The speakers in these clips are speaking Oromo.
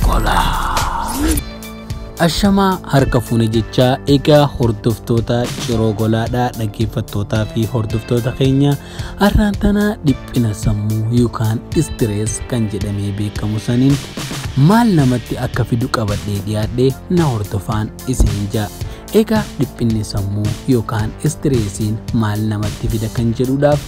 Golaa. Ashamaa harka fuune jechaa egaa hordoftoota Ciroo Golaadhaa, dhaggeeffattootaa fi hordoftoota keenya, har'aan tana dhiphina sammuu yookaan stress kan jedhamee beekamu saniin maal namatti akka fidu qabadhee dhiyaadhee na hordofaan isin ja'a. Egaa dhiphinni sammuu yookaan stressiin maal namatti fida kan jedhuudhaaf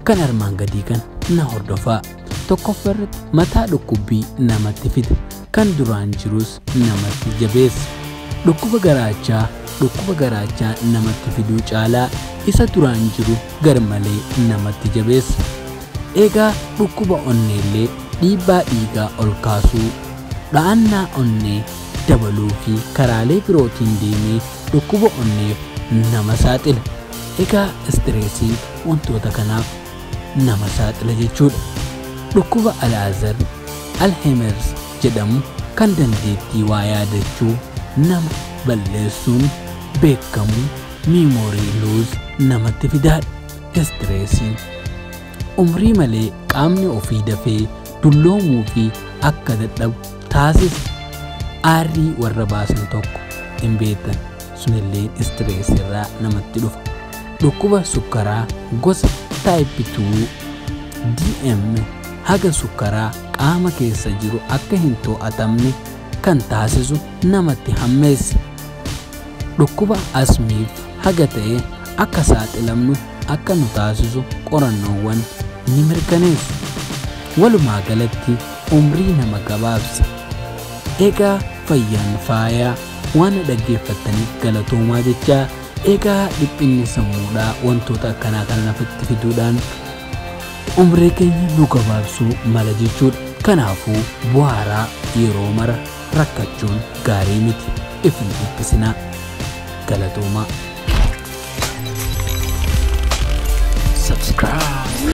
kan armaan gadii kan na hordofaa. Tokkoffaa irratti mataa dhukkubbii namatti fida. Kan duraan jirus namatti jabeessa. Dhukkuba garaachaa namatti fiduu caalaa isa duraan jiru garmalee namatti jabeessa. Egaa dhukkuba onneellee dhiibbaa dhiigaa ol kaasuu, dha'annaa onnee dabaluu fi karaalee birootiin deemee dhukkuba onneef nama saaxila. Egaa stressiin wantoota kanaaf nama saaxila jechuudha. Dhukkuba Alzheimer's jedhamu kan dandeettii waa yaadachuu nama balleessuun beekamu, memory loss, namatti fidaadha. Stressiin umrii malee qaamni ofii dafee dulloomuu fi akka dadhabu taasisa. Aarrii warra baasan tokko hin beektan, sunillee stress irraa namatti dhufa. Dhukkuba sukkaraa gosa type 2, DM, haga sukkaraa qaama keessa jiru akka hin to'atamne kan taasisu namatti hammeessa. Dhukkuba asmiif haga ta'e akka saaxilamnu akka nu taasisu qorannoowwan ni mirkaneessu. Walumaa galatti umrii nama gabaabsa. Egaa fayyaan faayaa, waan dhaggeeffattaniif galatoomaa jechaa, egaa dhiphinni sammuudhaa wantoota akkanaa kana lafatti fiduudhaan umrii keenya nu gabaabsuu mala jechuudha. Kanaafuu bu'aaraa yeroo mara rakkachuun gaarii miti. Ifin dhiphisinaa. Galatoomaa.